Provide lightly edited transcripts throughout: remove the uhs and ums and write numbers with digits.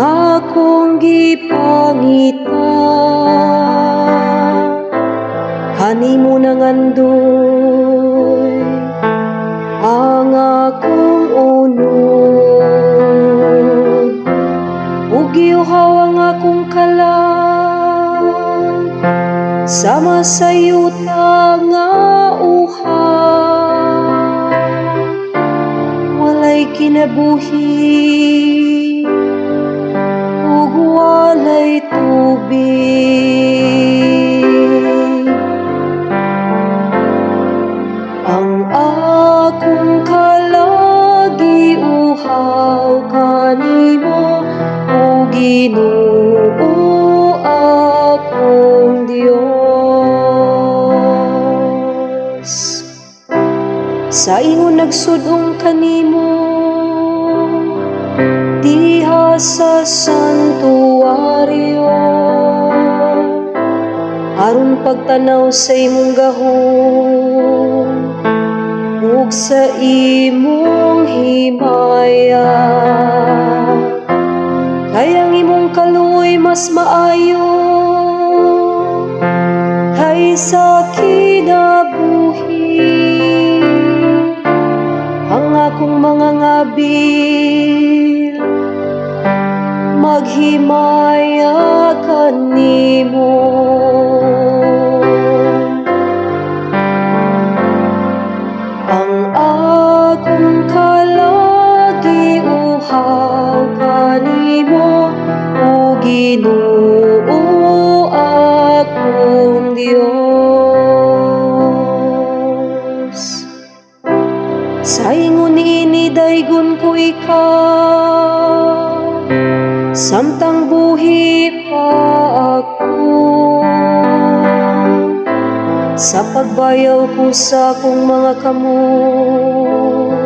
nga akong gipangita. Kanimo nangandoy ang akong unod ug giuhaw ang akong kalag sama sa yuta nga uhaw, walay kinabuhi ug walay tubig. Ang akong kalag giuhaw kanimo, o Ginoo akong Dios. Sa ingon nagsud-ong kanimo diha sa santuaryo, aron pagtanaw sa imong gahom ug sa imong himaya. Kay ang imong kaluoy mas maayo kaysa kinabuhi. Ang akong mga ngabil maghimaya kanimo. Ang akong kalag giuhaw kanimo, o Ginoo akong Dios. Sa ingon niini daygon ko ikaw samtang buhi pa ako. Sa pagbayaw ko sa akong mga kamot,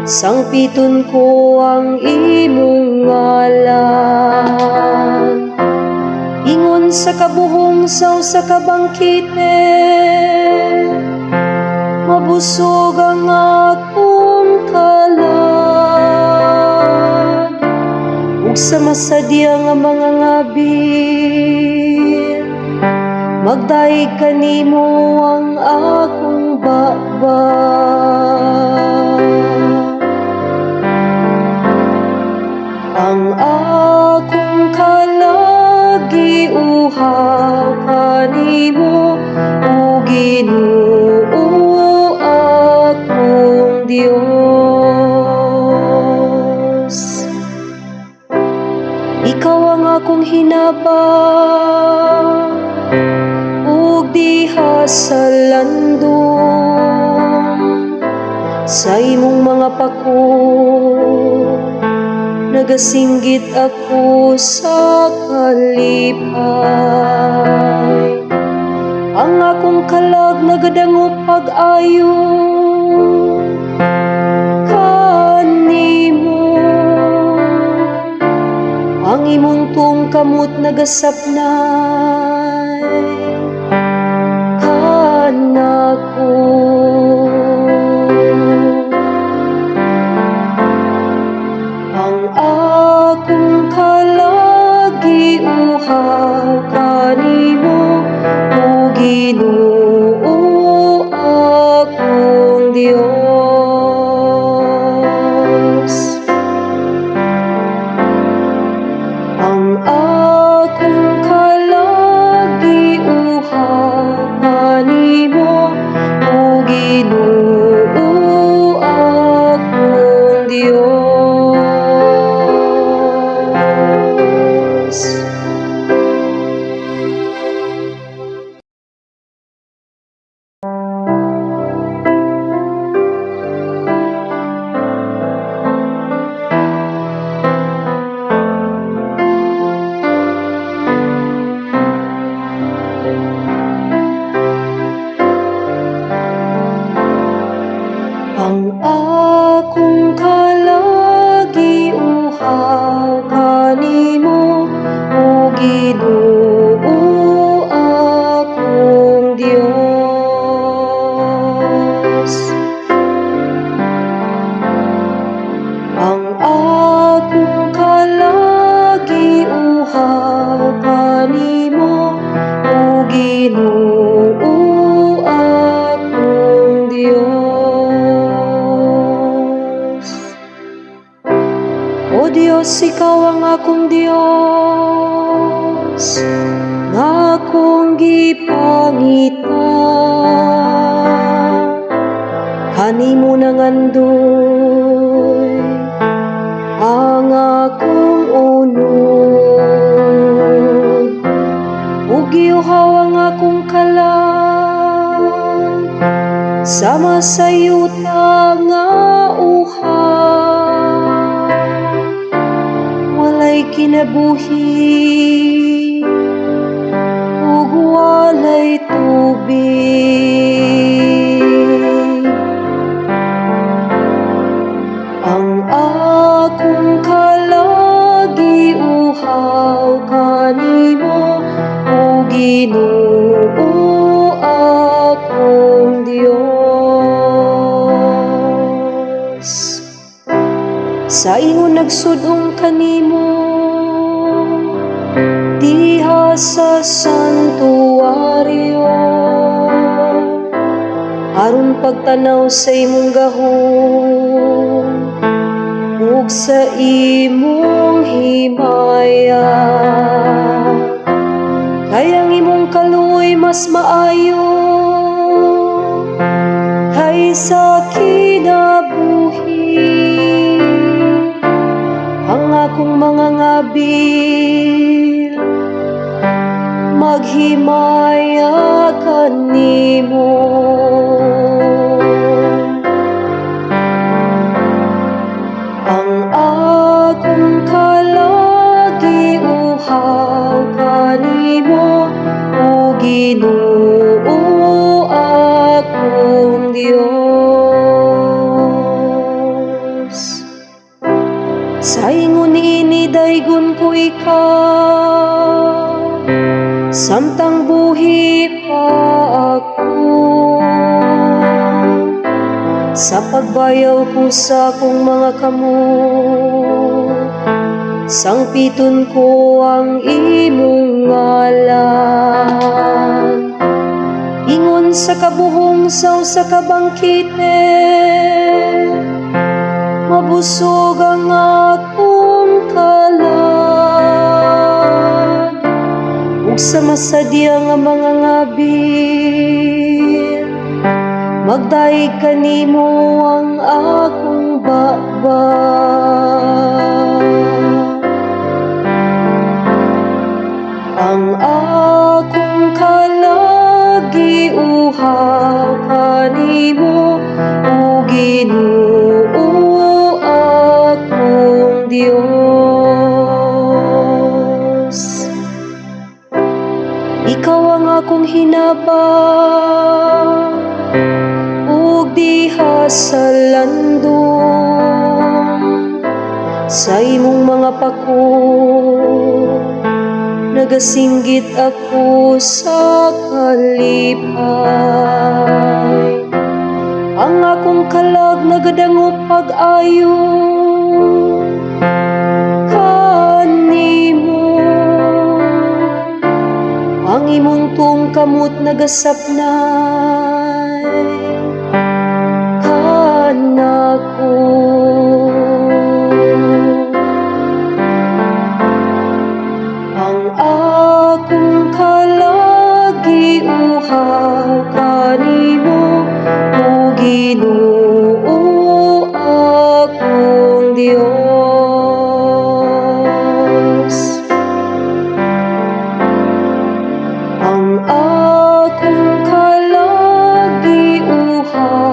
sangpiton ko ang imong ngalan. Ingon sa kabuhong sa usa ka bangkete, mabusog ang akong kalag ug sa masadya nga mga ngabil, magdayeg kanimo ang akong baba. Ang akong kalag giuhaw kanimo, o Ginoo akong Dios. Ikaw ang akong hinabang ug diha sa landong, sa imong mga pako nagasinggit ako sa kalipay. Ang akong kalag nagadangop pag-ayo kanimo. Ang imong tuong kamot nagasapnay kanako. Ang akong kalag giuhaw kanimo, o Ginoo akong Dios. Ang akong kalag giuhaw kanimo, o ikaw ang akong Dios nga akong gipangita. Kanimo nangandoy ang akong unod ug giuhaw ang akong kalag sama sa yuta nga uhaw, walay kinabuhi ug walay tubig. Ang akong kalag giuhaw kanimo, o Ginoo akong Dios. Sa ingon nagsud-ong kanimo diha sa santuaryo, aron pagtanaw sa imong gahom ug sa imong himaya, kay ang imong kaluoy mas maayo kaysa kinabuhi. Ang akong mga ngabil maghimaya kanimo. Ang akong kalag giuhaw kanimo, o Ginoo akong Dios. Sa ingon niini daygon ko ikaw samtang buhi pa ako. Sa pagbayaw ko sa akong mga kamot, sangpiton ko ang imong ngalan. Ingon sa kabuhong sa usa ka bangkete, mabusog ang akong kalag ug sa masadya nga mga ngabil, magdayeg kanimo ang akong baba. Ang akong kalag giuhaw kanimo, o Ginoo akong Dios. Ikaw ang akong hinabang ug diha sa landong, sa imong mga pako nagasinggit ako sa kalipay. Ang akong kalag nagadangop pag-ayo kanimo. Ang imong tuong kamot nagasapnay kanako. Ang akong kalag giuhaw kanimo, o Ginoo akong Dios. Ang akong kalag giuhaw